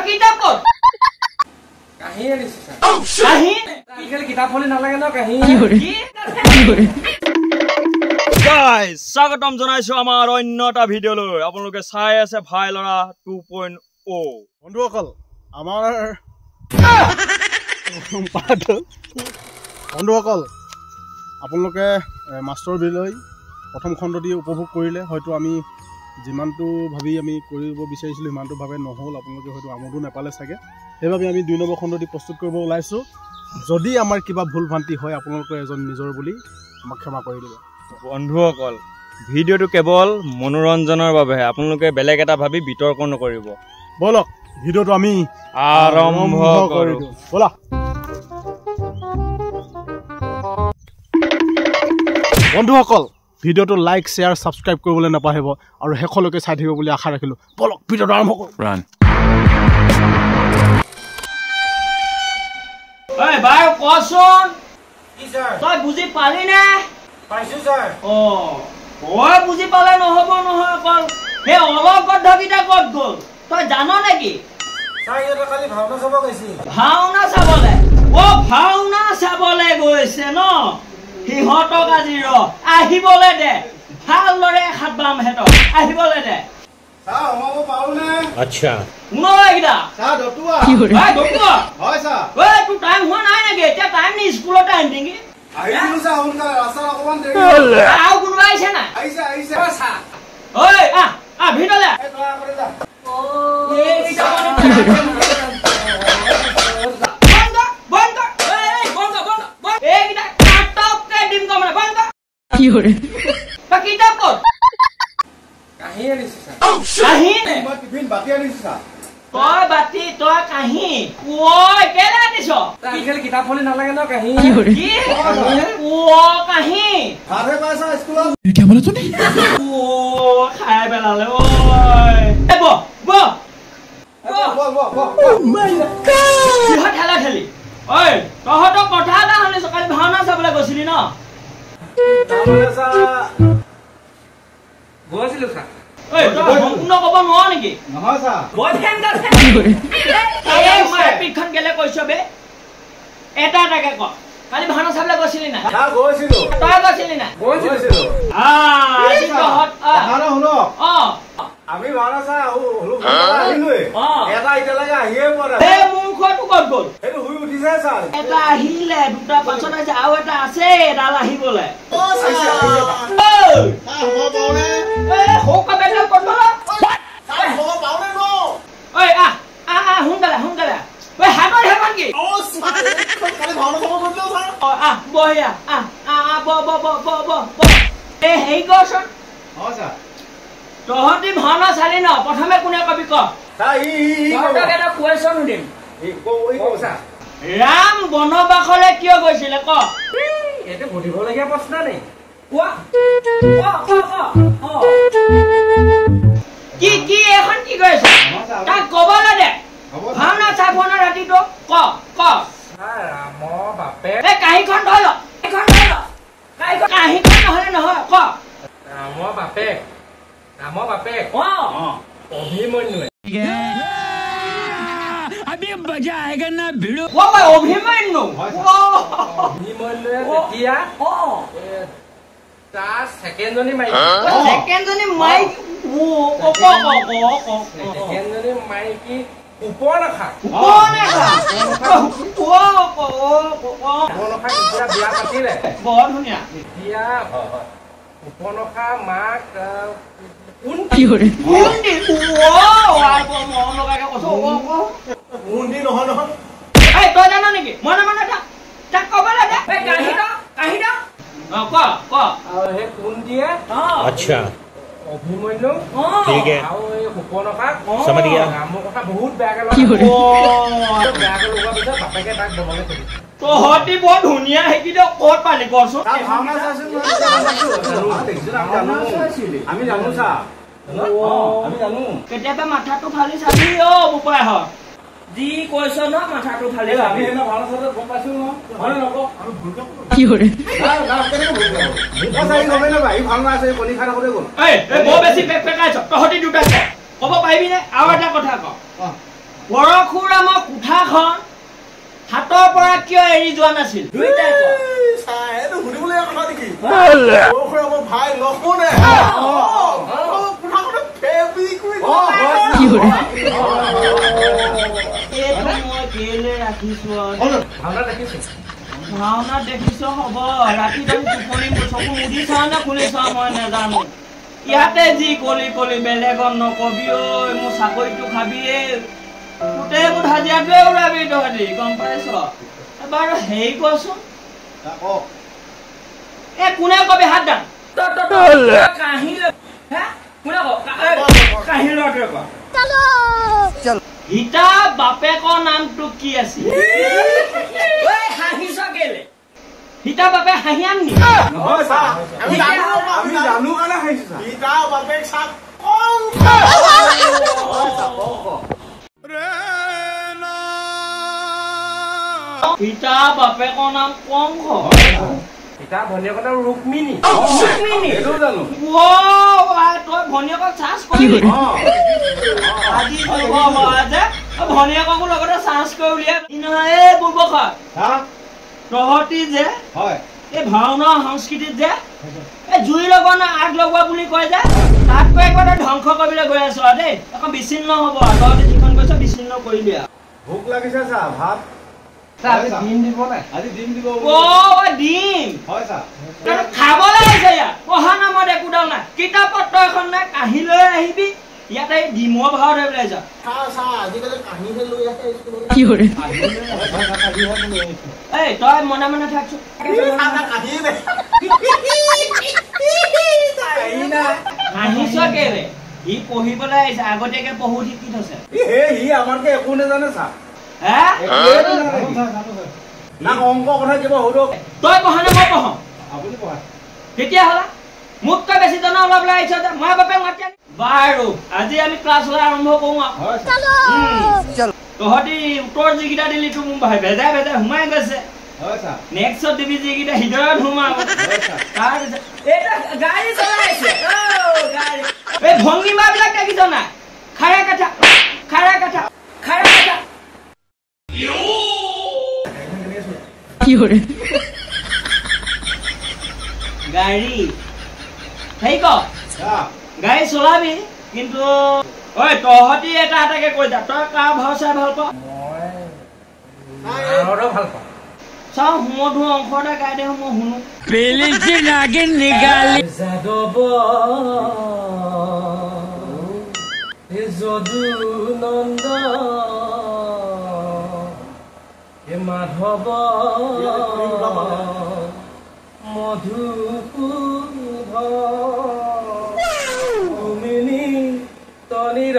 কিতাপ ক'ত? কাহি আনিছো ছাৰ। কাহি? আজিকালি কিতাপ ফলি নালাগে ন কাহি। গাইজ, স্বাগতম জনাইছো আমাৰ অন্য এটা ভিডিঅ'লৈ। আপোনালোকে চাই আছে ভাই ল'ৰা 2.0। বন্ধুসকল, আমাৰ বন্ধুসকল, আপোনালোকে মাষ্টৰ বিলৈ প্ৰথম খণ্ডটি উপভোগ কৰিলে। হয়তো আমি যিমানটো ভাবি আমি কৰিব বিচাৰিছিলোঁ সিমানটো ভাৱে নহ'ল, আপোনালোকে হয়তো আমোদো নাপালে চাগে। সেইবাবে আমি 2 নম্বৰ খণ্ডটি প্ৰস্তুত কৰিব ওলাইছোঁ। যদি আমাৰ কিবা ভুল ভ্ৰান্তি হয়, আপোনালোকে এজন নিজৰ বুলি আমাক ক্ষমা কৰি দিব। বন্ধুসকল, ভিডিঅ'টো কেৱল মনোৰঞ্জনৰ বাবেহে, আপোনালোকে বেলেগ এটা ভাবি বিতৰ্ক নকৰিব। ব'লক, ভিডিঅ'টো আমি আৰম্ভ কৰি কৰোঁ। দিওঁ, ব'লা। বন্ধুসকল, ভিডিঅ'টো লাইক, শ্বেয়াৰ, ছাবস্ক্ৰাইব কৰিবলৈ নাপাহৰিব আৰু শেষলৈকে চাই থাকিব বুলি আশা ৰাখিলোঁ। ব'লক, ভিডিঅ'টো আৰম্ভ কৰোঁ। ঐ বাই, কচোন। কি ছাৰ? তই বুজি পালি নে? পাইছো ছাৰ। অ, তই বুজি পালে নহ'ব নহয়, অকল সেই অলপ গদ্ধকেইটা ক'ত গ'ল তই জান নেকি? ছাৰ, ইহঁতে কালি ভাওনা চাব গৈছিল। ভাওনা চাবলে? অ, ভাওনা চাবলে গৈছে ন? সিহঁতক আজি ৰ আহিবলে দে, ভালদৰে এহাত বাম সিহঁতক আহিবলে দে। ছাৰ, সোমাব পাৰো নে? শুন এইকেইটা। ছাৰ, দতুৱা। ঐ দতুৱা। হয় ছাৰ। ঐ, তোৰ টাইম হোৱা নাই নেকি? এতিয়া টাইম নি স্কুলৰ টাইম নেকি? আহিছিলো ছাৰ, সোনকালে, ৰাস্তাত অকণমান দেৰি হ'ল। আৰু কোনোবা আহিছে নাই? আহিছে আহিছে। ছাৰ। ঐ আহ আহ, ভিতৰলে আহ। এই তই আগতে যা। এইকেইটা বন্ধ কৰ, বন্ধ কৰ। ঐ, ঐ, বন্ধ কৰ, বন্ধ কৰ, বন্ধ। এইকেইটা কাটককে দিম কম মানে, বন্ধ কৰ। তই কিতাপ ক'ত? কাহি আনিছো ছাৰ। কাঁহী? মই টিফিন বাতি আনিছো ছাৰ। তই বাতি, তই কাঁহী, ঐ কেলে আনিছ? আজিকালি কিতাপ ফলি নালাগে ন কাহি। কি ঐ কাঁহী? ভাতহে পাই ছাৰ স্কুলত। ঐ খাই পেলালে ঐ। এই বহ বহ বহ। বল বল বল। কিহৰ ঠেলা ঠেলি? ঐ, তহঁতৰ কথা এটা শুনিছো, কালি ভাওনা চাবলৈ গৈছিলি ন? তাৰমানে ছাৰ, গৈছিলো ছাৰ। ঐ, তই সম্পূৰ্ণ ক'ব নোৱাৰ নেকি? নহয় ছাৰ। বয়ফ্ৰেণ্ড গাৰ্লফ্ৰেণ্ড এই মাৰপিটখন কেলে কৈছ বে? এটা এটাকে ক, কালি ভাওনা চাবলৈ গৈছিলি নাই? ছাৰ, গৈছিলো। তই গৈছিলি নাই? গৈছিলো। আজি তহঁত কথা এটা শুনক। অ। আমি ভাওনা চাই আহো হলো, সোনকালে আহিলোৱে। অ। এটা এতিয়ালৈকে আহিয়ে পোৱা নাই। এই মূৰ্খটো ক'ত গ'ল? সেইটো শুই উঠিছে ছাৰ। এটা আহিলে, দুটা পাছত আহিছে, আৰু এটা আছে এডাল আহিবলে। আহিছে, আহিছে ছাৰ। ঐ, এই সৰু কাপেৰডাল ক'ত গ'ল? ঐ আহ আহ আহ, সোনকালে সোনকালে আহ। ঐ, হাতত সেইখন কি? অ, আহ, বঢ়িয়া, আহ আহ আহ, বহ বহ বহ বহ বহ বহ। এই হেৰি কৰচোন। হয় ছাৰ। তহঁতি ভাওনা চালি ন? প্ৰথমে কোনে কবি ক। ছাৰ, ই ই ই ক'ব। তহঁতক এটা কুৱেশ্যন সুধিম। ই ক'ব, ই ক'ব ছাৰ। ৰাম বনবাসলে কিয় গৈছিলে ক। এইটো সুধিবলগীয়া প্ৰশ্ন নি? কোৱা, ক ক ক। অ, কি কি এখন কি কৈ আছ? তাক কবলৈ দে। হ'ব ছাৰ। ভাওনা চাই পোৱা নাই ৰাতিটো, ক ক। ছাৰ, ৰামৰ বাপেক। এই কাঁহীখন ধৰি ল, কাঁহীখন ধৰি ল, কাঁহীখন, কাঁহীখন নহ'লে নহয়, ক। ৰামৰ বাপেক, ৰামৰ বাপেক অ। অভিমন্যুৱে। অ ভাই, অভিমন্যু। অ। অভিমন্যুৱে যেতিয়া অ তাৰ ছেকেণ্ডজনী মাইকী, ছেকেণ্ডজনী মাইক, অ ক ক ক ক ক। ছেকেণ্ডজনী মাইকী উপনখা। উপনেখা, অ ক অ ক অ। উপনখা যেতিয়া বিয়া পাতিলে, বৰ ধুনীয়া। তেতিয়া উপনখা মাক কোন কোন দি? অ আই, বৰ মৰম লগাকে কৈছো, অ ক। কোন নহয় নহয়। এই তই জান নেকি? মনে মনে থাক, তাক ক'বলৈ দে। এই কাঁহী দ, কাঁহী দ। অ ক ক। আৰু সেই কোন দিয়ে অ। অভিমন্যু অ। ঠিক হে। আৰু এই সুপৰ্ণখাক অ। সমঝ গয়া। ৰামৰ কথা বহুত বেয়াকে লগালে। বেয়াকে লগোৱাৰ পিছত বাপেকে তাক বনলৈ খেদি। তহঁতি বৰ ধুনীয়া শিকি দিয়ক, ক'ত পালি কচোন? আমি জানো ছাৰ, আমি জানো। কেতিয়াবা মাথাটো ফালি চাবি অ বোপাইহঁত। যি কৈছ ন মাথাটো ফালি আমি সেইদিনা ভাওনা চাওঁতে গম পাইছো ন হয় নক আমি ভুলকে ক'লো। কি hore না না কেনেকৈ ভুল ক'লো? মই চাই গমেই নাপায়, সি ভাওনা আছে, কণী খাই থাকোঁতে গ'ল। এই এই বৰ বেছি পেক পেকাইছ তহঁতি দুটা ক'ব পাৰিবি নে? আৰু এটা কথা ক, পৰশুৰামৰ কোঠাখন হাতৰ পৰা কিয় এৰি যোৱা নাছিল? দুইটাই ক। ছাৰ, এইটো সুধিবলগীয়া কথা নেকি? পৰশুৰামৰ ভাই লক্ষ্মণে কোঠাখনত ফেবিকুইক কি hore এইটো মই কেলে ৰাখিছো আৰু? ভাওনা দেখিছো, ভাওনাত দেখিছ হ'ব। ৰাতি তই টোপনি চকু মুদি চাওঁ নে খুলি চাওঁ মই নাজানো। ইয়াতে যি কলি কলি বেলেগত নকবি ঐ, মোৰ চাকৰিটো খাবিয়ে, গোটেই মোৰ হাজিৰাটোৱে উৰাবি তহঁতি, গম পাইছ? বাৰু হেৰি কচোন, এ কোনে কবি হাত দাং কাহি লৈ হে কোনে ক কাহি ল'ৰাটোৱে ক। সীতা বাপেকৰ নামটো কি আছিল? ঐ হাঁহিছ কেলে? সীতা বাপে হাঁহিয়াম নি? নহয় ছাৰ, আমি জানো, আমি জানো কাৰণে হাঁহিছো ছাৰ। সীতা বাপেক ছাৰ কংস। সীতা বাপেকৰ নাম কংস। সীতা ভনীয়েকৰ নাম ৰুক্মিণী। ৰুক্মিণী? সেইটোও জানো। অ, তই ভনীয়েকক চাৰ্জ কৰিলি? আজি কৰিব যে ভনীয়েককো লগতে চাৰ্জ কৰি উলিয়াই নহয়। এই বুৰ্বকৰ তহঁতি যে হয় এই ভাওনা সংস্কৃতিত যে এই জুই লগোৱা না আগ লগোৱা বুলি কয় যে, তাতকৈ একবাৰ ধ্বংস কৰিবলৈ গৈ আছ দেই। আকৌ বিচ্ছিন্ন হ'ব, তহঁতি যিখন কৈছ বিচ্ছিন্ন কৰিলি আৰু। ভোক লাগিছে ছাৰ, ভাত ডিম দিব নাই? আজি ডিম দিব। অ ডিম হয় ছাৰ, খাবলৈ আহিছে ইয়াত, পঢ়া নামত একোডাল নাই, কিতাপ পত্ৰ এখন নাই, কাঁহী লৈ আহিবি ইয়াত এই ডিমৰ ভাও ধৰি পেলাই যা। কি hore এই তই মনে মনে থাকচোন। হাঁহিছ কেলে? সি পঢ়িবলৈ আহিছে, আগতীয়াকে পঢ়ো শিকি থৈছে। সি আমাতকে একো নাজানে ছাৰ। হে না অংক কথা কিবা সোধক। তই পঢ়া নে মই পঢ়ো? আপুনি পঢ়া। তেতিয়াহ'লে মোতকৈ বেছি জনা ওলাবলৈ আহিছ যে, মই বাপেক মাতি আনি। বাৰু আজি আমি ক্লাছলৈ আৰম্ভ কৰোঁ আৰু। তহঁতি উত্তৰ যিকেইটা দিলি তো মোৰ ভেজাই ভেজাই সোমাই গৈছে। নেক্সট দিবি যিকেইটা হৃদয়ত সোমাব। তাৰপিছত এইটো গাড়ী চলাইছে, গাড়ী। এই ভংগীমাবিলাক দেখিছ নাই? খাৰা কাঠা, খাৰা কাঠা, খাৰা কাঠা। কি hore গাড়ী হেৰি ক, গাড়ী চলাবি কিন্তু। ঐ তহঁতি এটা এটাকে কৈ যা, তই কাৰ ভাও চাই ভাল পাৱ? ভাল পাওঁ। চাওঁ সুমধুৰ অংশ এটা গাই দে, মই শুনো। যাদৱ যদু নন্দ হে মাধৱ মধুসূদন তুমি তনিৰ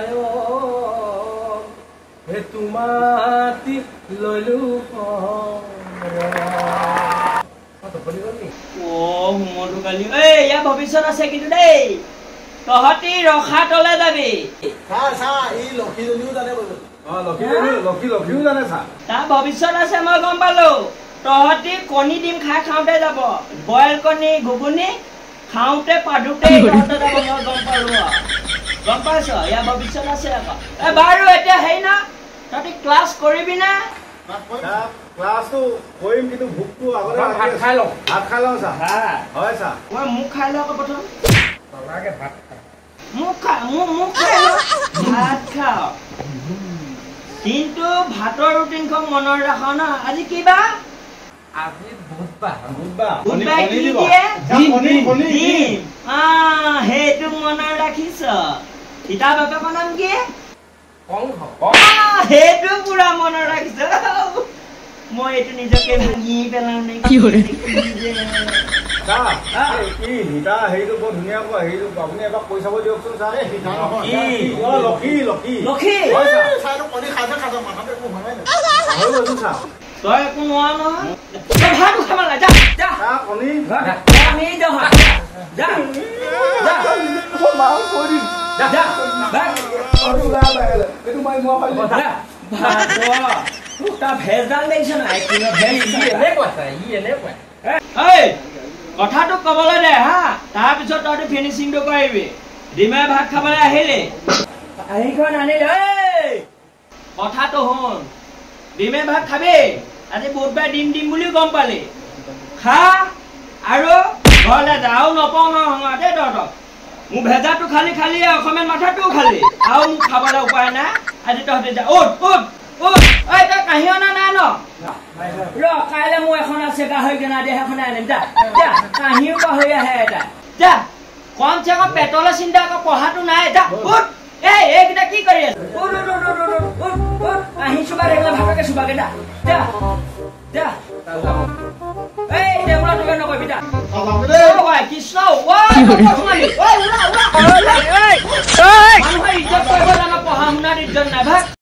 জননাৰায়ণ হে তোমাতি ললো। অ সুমধু কালি, এই ইয়াৰ ভৱিষ্যত আছে কিন্তু দেই। তহঁতি ৰসাতলে যাবি। তাৰ ভৱিষ্যত আছে, মই গম পালো। তহঁতি কণী ডিম খাই খাওঁতে যাব, বইল কণী ঘুগুনি খাওঁতে পাদোতে তহঁতে যাব, মই গম পালো। গম পাইছ? ইয়াৰ ভৱিষ্যত আছে আকৌ। এ বাৰু এতিয়া হেৰি না, তহঁতি ক্লাছ কৰিবি না? ক্লাছটো কৰিম কিন্তু ভোকটো আগতে ভাত খাই লওঁ। ভাত খাই লওঁ ছাৰ। হয় ছাৰ। মই মোক খাই লওঁ আকৌ প্ৰথম। ভাত খা। মোক খা, মোক খাই লওঁ। ভাত খাওঁ কিন্তু ভাতৰ ৰুটিনখন মনত ৰাখ ন। আজি কি বা? আজি বুধবাৰ। বুধবাৰ বুধবাৰ কি দিয়ে? ডিম। সেইটো মনত ৰাখিছ। সীতা বাপেকৰ নাম কি? কংস। সেইটো পুৰা মনত ৰাখিছ। মই এইটো নিজকে ভাঙি পেলাওঁ নেকি? কি hore সীতা হেৰিটো বৰ ধুনীয়া কয়, হেৰিটো আপুনি এবাৰ কৈ চাব দিয়কচোন ছাৰ। লক্ষী লক্ষী লক্ষী তই একো নোৱাৰ নহয়, তই ভাতো খাব লাগে। যা যা কণী আমি যা যা যা। কথাটো কবলৈ দে হা, তাৰপিছত তহঁতি ফিনিচিংটো কৰিবি। ডিমে ভাত খাবলৈ আহিলি, আহিখন আনিলে। কথাটো শুন, ডিমে ভাত খাবি আজি বুধবাৰ, ডিম দিম বুলিও গম পালি, খা আৰু ঘৰলৈ যা। আৰু নপাওঁ নহয় দেই তহঁতক। মোৰ ভেজাটো খালি খালি, অসমীয়া মাথাটোও খালি, আৰু মোক খাবলৈ উপায় নাই। আজি তহঁতি যা, উঠ উঠ উঠ। ঐ তই কাঁহী অনা নাই ন? ৰ, কাইলৈ মোৰ এখন আছে গাহৰি কেনা দিয়ে, সেইখনে আনিম। যা যা, কাঁহীও পাহৰি আহে এটা। যা, কমচে কম পেটলৈ চিন্তা আকৌ, পঢ়াটো নাই। যা উঠ। এই এইকেইটা কি কৰি আছ? উঠ উঠ উঠ উঠ উঠ উঠ উঠ। কাঁহী চুবা থাকিলে ভাতকে চুবাগে। যা যা যা। এই টেবুলত তোকে নকবি, যা। কৃষ্ণ, মানুহৰ ইজ্জত কৰিব জানো, পঢ়া শুনাত ইজ্জত নাই ভাগ।